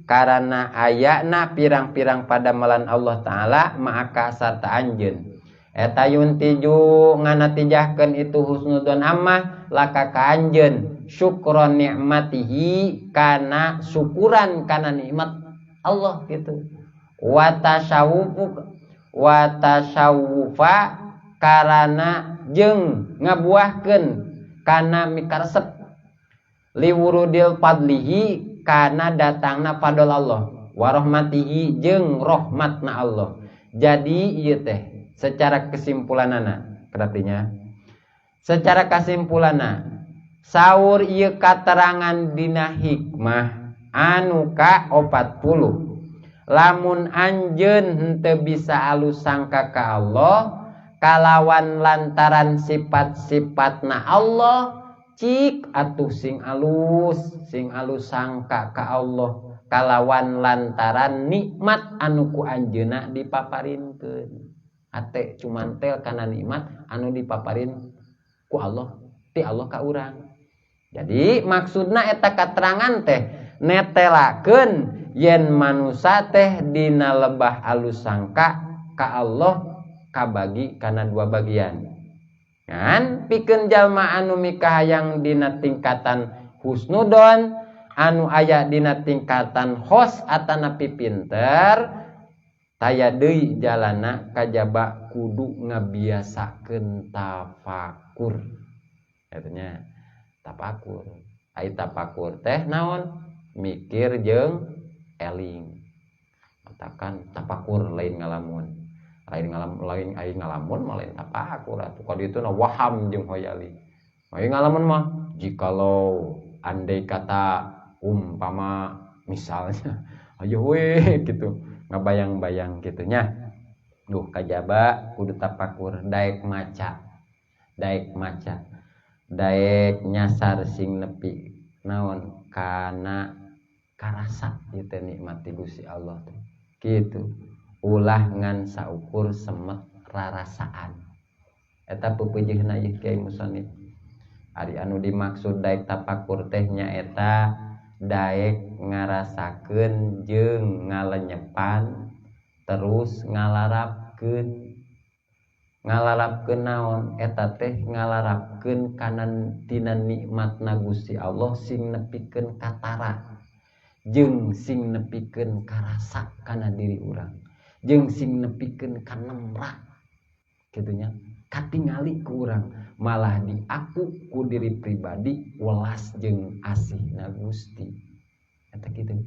karana ayana pirang-pirang padamelan Allah taala ma'aka sarta anjeun. Eta yuntiju nganatijahkeun itu husnudzon ammah laka ka anjeun syukron nikmatihi kana syukuran kana nikmat Allah gitu. Wa tasawufu wa tasawufa karana jeung ngabuahkeun kana mikaresep liwurudil fadlihi kana datangna fadl Allah wa rahmatihi jeung rahmatna Allah. Jadi ieu teh secara kesimpulanana berartinya secara kesimpulanana saur ieu katerangan dina hikmah anu ka 40 lamun anjeun henteu bisa alus sangka ka Allah kalawan lantaran sifat-sifatna Allah cik atuh sing alus sangka ka Allah kalawan lantaran nikmat anu ku anjeunna dipaparinkeun. Ate cuman tel kana nikmat anu dipaparin ku Allah ti Allah ka urang. Jadi maksudna eta katerangan teh netelakeun yen manusa teh dina lebah alus sangka ka Allah kabagi kana dua bagian. Kan pikeun jalma anu mikahayang dina tingkatan husnudon anu aya dina tingkatan hos atanapi pinter taya deui jalana kajaba kudu ngabiasakeun tafakur. Artinya tafakur. Ai tafakur teh naon? Mikir jeung eling. Katakan tafakur lain ngalamun. Lain ngalam lain ai ngalamun mah lain tafakur atuh. Ka ditu na waham jeung hoyali. Ai ngalamun mah jikalau andai kata umpama misalnya ayo we gitu ngabayang-bayang gitunya. Duh kajaba kudu tapakur daek maca daek nyasar sing nepi naon kana karasa ieu teh nikmat ti Gusti Allah teh kitu ulah ngan saukur semet rarasaan eta peupeujeuhna ieu Kiai Musonif. Ari anu dimaksud daek tapakur teh nyaeta daek ngarasakeun jeung ngalenyepan terus ngalarapkeun naon eta teh ngalarapkeun kana tina nikmatna Gusti Allah sing nepikeun katara jeung sing nepikeun karasa kana diri urang jeung sing nepikeun kanemrak kitu nya katingali ku urang malah diaku ku diri pribadi welas jeung asihna Gusti eta kitu.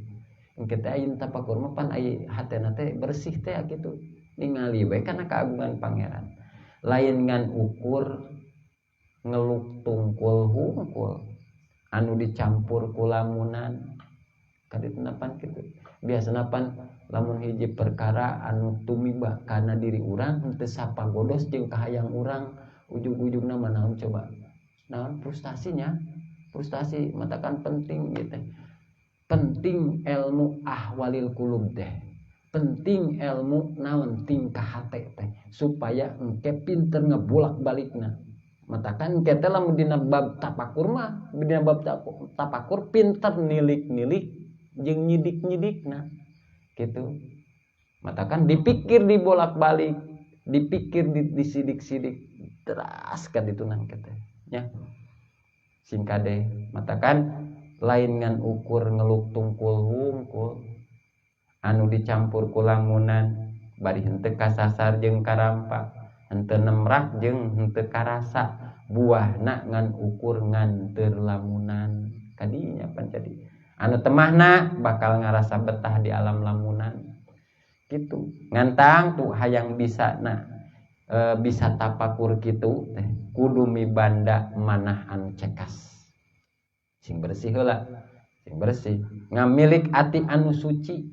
Engke teh ayeuna tapakur mah pan aya hatena teh bersih teh kitu ningali we kana keagungan pangeran lain ngan ukur ngeluk tungkul hungkul anu dicampur ku lamunan kadituna pan kitu biasana pan lamun hiji perkara anu tumiba kana diri urang henteu sapagodos jeung kahayang urang ujug-ujugna mah naon coba naon frustasinya frustasi matakan penting gitu. Penting ilmu ahwalil qulub teh penting ilmu naon tingkah hate teh supaya engke pinter ngebolak-balikna matakan engke teh lamun dina bab tapakur mah dina bab tapakur pinter nilik-nilik jeung nyidik-nyidikna gitu matakan dipikir dibolak-balik dipikir disidik-sidik teras ka ditunang teh nya sing kade matakan lain ngan ukur ngeluk tungkul hungkul anu dicampur ku lamunan bari henteu kasasar jeung karampak henteu nemrak jeung henteu karasa buahna ngan ukur ngan teu lamunan kadinya pan jadi anu temahna bakal ngarasa betah di alam lamunan gitu ngantang tuh hayang bisa na bisa tapakur kitu teh kudu mibanda manah anu cekas sing bersih heula sing bersih ngamilik ati anu suci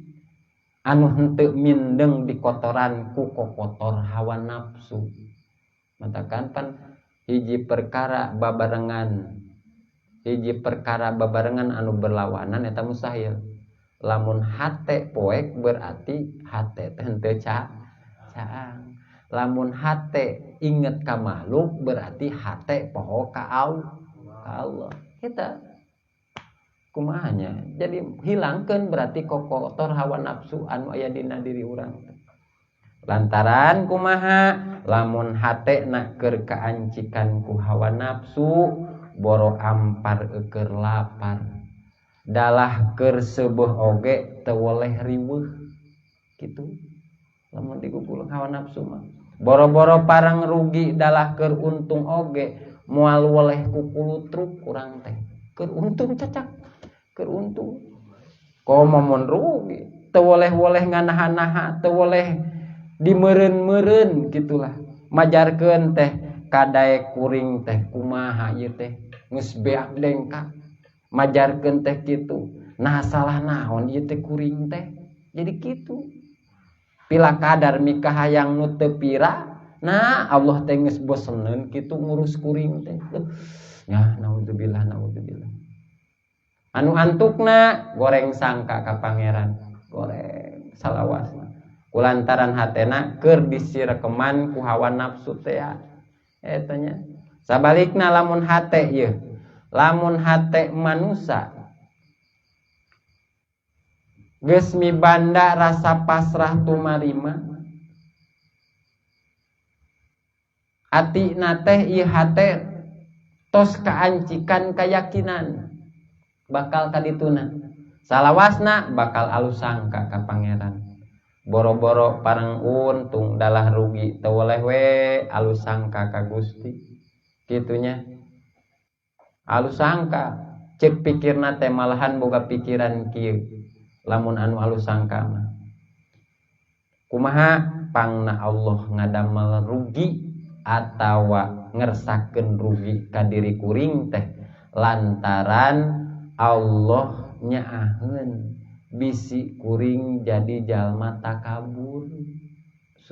anu henteu mindeng di kotoran ku kokotor hawa nafsu matakan pan hiji perkara babarengan anu berlawanan eta mustahil lamun hate poek berarti hate teh henteu caang lamun hate inget ka makhluk berarti hate poho ka Allah kita kumahanya jadi hilangkeun berarti kokotor hawa nafsu anu aya dina diri urang lantaran kumaha lamun hate na keur kaancikan ku hawa nafsu boro ampar keur lapar dalah keur seubeah oge teu weleh riweuh kitu lamun digugulung hawa nafsu mah boro-boro parang rugi dalah keur untung oge moal weleh ku kulutruk urang teh keur untung cacak keur untung komo mun rugi teu weleh-weleh nganaha-naha teu weleh dimeureun-meureun gitulah majarkeun teh kadaek kuring teh kumaha ieu teh geus beak dengkak majarkeun teh kitu nah salah naon ieu teh kuring teh jadi kitu pila kadar mikahayang nu teu pira nah Allah teh geus boseneun kitu ngurus kuring teh ya naudzubillah naudzubillah anu antukna goreng sangka ka pangeran goreng salawasna kulantaran hatena keur disirekeman ku hawa nafsu teh eta nya sabalikna lamun hate ieu lamun hate manusa geus mibanda rasa pasrah tumarima atina teh ieu hate tos kaancikan kayakinan bakal kadituna salawasna bakal alus sangka ka pangeran boro-boro parang untung dalah rugi teu weleh we alus sangka ka Gusti kitunya alus sangka cek pikirna teh malahan boga pikiran kieu lamun anu alus sangka mah kumaha pangna Allah ngadamel rugi atawa ngersakeun rugi ka diri kuring teh lantaran Allah nyaaheun bisi kuring jadi jalma takabur.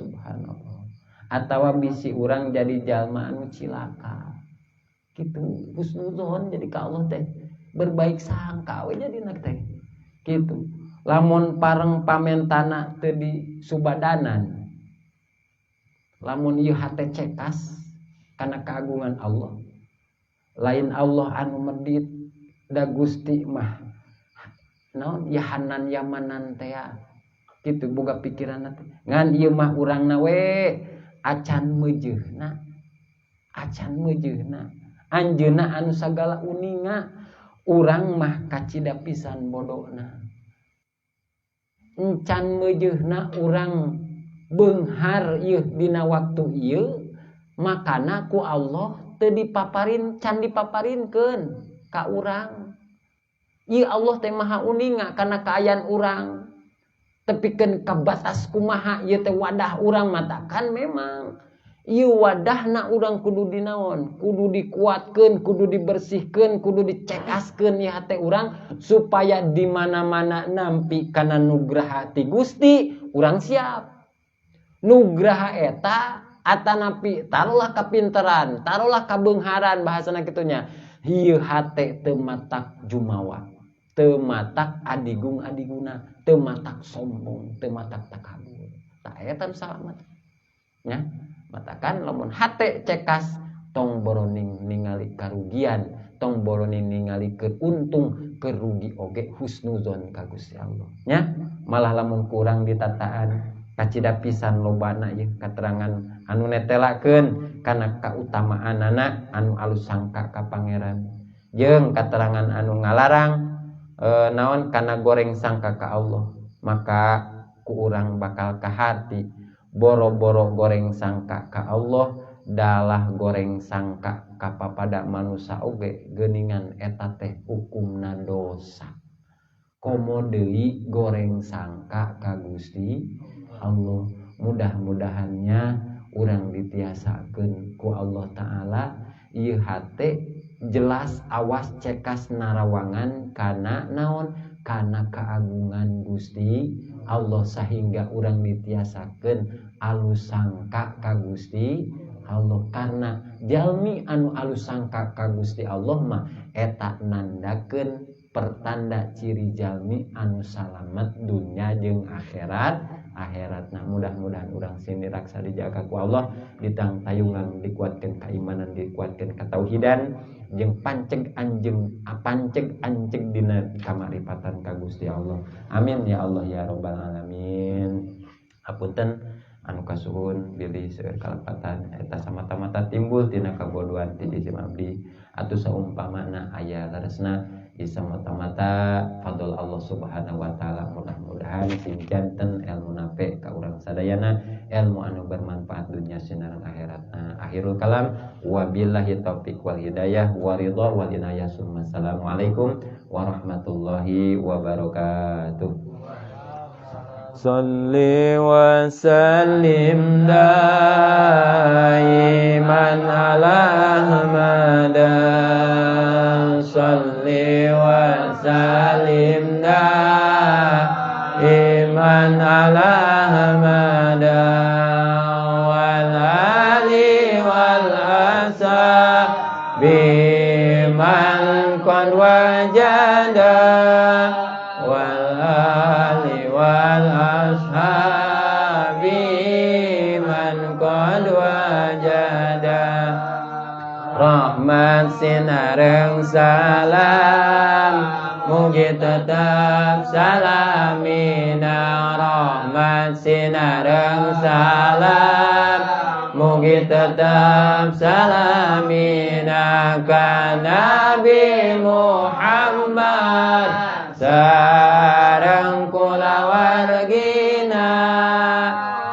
Subhanallah. Atawa bisi urang jadi jalma anu cilaka. Kitu husnuzon jadi ka Allah teh berbaik sangka we jadina teh. Kitu. Lamun pareng pamentana teu di subadanan. Lamun ieu hate cekas kana keagungan Allah. Lain Allah anu medit da Gusti mah naon yahanan yamanan teh kitu boga pikiranna teh. Ngan ieu mah urangna we acan meujeuhna. Acan meujeuhna. Anjeunna anu sagala uninga urang mah kacida pisan bodona. Encan meujeuhna urang beunghar ieu dina waktu ieu makana ku Allah teu dipaparin can dipaparinkeun ka urang. Ieu Allah teh maha uninga kana kaayaan urang. Tepikeun ka batas kumaha ieu teh wadah urang matakan memang ieu wadahna urang kudu dinaon, kudu dikuatkeun, kudu dibersihkeun, kudu dicekaskeun ieu hate urang supaya di mana-mana nampi kana nugraha ti Gusti urang siap. Nugraha eta atanapi taruhlah kapinteran, taruhlah kabeungharan bahasana kitunya. Ieu hate teu matak jumawa, teu matak adigung adiguna, teu matak sombong, teu matak takabur. Tah eta nu salamet. Nya, matakan lamun hate cekas tong boroning ningali karugian, tong boroning ningali keuntung, kerugi oge husnuzon ka Gusti Allah. Nya, malah lamun kurang ditataan kacida pisan lobana ieu katerangan anu netelakeun kana kautamaanana anu alus sangka ka pangeran. Jeung katerangan anu ngalarang naon kana goreng sangka ka Allah, maka ku urang bakal kahati boro-boro goreng sangka ka Allah dalah goreng sangka ka papada manusa oge geuningan eta teh hukumna dosa. Komo deui goreng sangka ka Gusti Allah. Mudah-mudahannya urang ditiasakeun ku Allah Ta'ala ieu hate jelas awas cekas narawangan kana naon kana keagungan Gusti Allah sehingga urang ditiasakeun alus sangka ka Gusti Allah. Karena jalmi anu alus sangka ka Gusti Allah mah eta nandakeun pertanda ciri jalmi anu salamet dunya jeung akhirat. Nah mudah-mudahan urang sini raksa dijaga ku Allah, ditangtayungan, dikuatkeun keimanan, dikuatkeun katauhidan jeung panceg anjeng panceg anceg dina kamaripatan ka Gusti Allah. Amin ya Allah ya rabbal alamin. Hapunten anu kasuhun bilih seueur kalepatan eta samata-mata timbul tina kabodohan ti jisim abdi atuh saumpamana aya leresna isa mata-mata fadl Allah Subhanahu wa taala. Mudah-mudahan sing janten ilmu nape ka urang sadayana, ilmu anu bermanfaat dunya sinareng akhirat. Nah, akhirul kalam wabillahi taufik wal hidayah waridha wal inayah. Assalamualaikum warahmatullahi wabarakatuh. Salli wa sallim daiman ala Ahmad. Salli wa sallim daiman ala Ahmad wal ali wal ashabi man qad wajada wal ali wal ashabi man qad wajada. Rahmat sinareng salam mugi tetap salamina. Rahmat sinareng salam mugi tetap salamina ka Nabi Muhammad sareng kulawargina,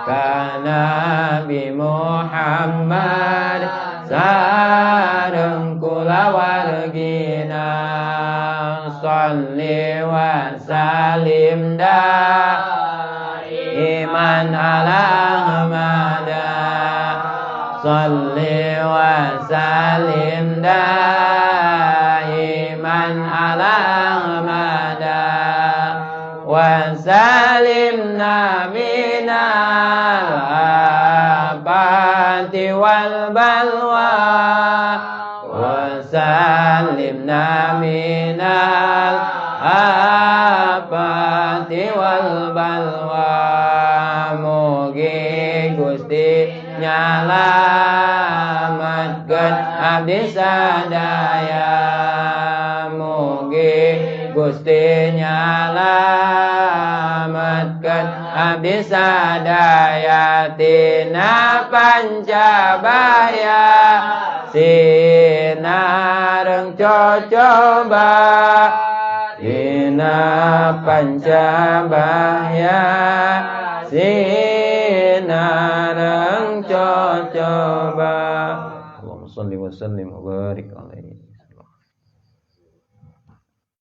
ka Nabi Muhammad sareng kulawargina. Salli wa salim daiman ala Ahmad. Salli wa salim daiman ala Ahmad wa salimna minal Salimna minal afati wal balwa. Mugi Gusti nyalamatkeun abdi sadaya. Mugi Gusti nyalamatkeun abdi sadaya tina pancabaya sinareng cocoba tina pancabaya sinareng cocoba. Allahumma shalli wa sallim wa barik ala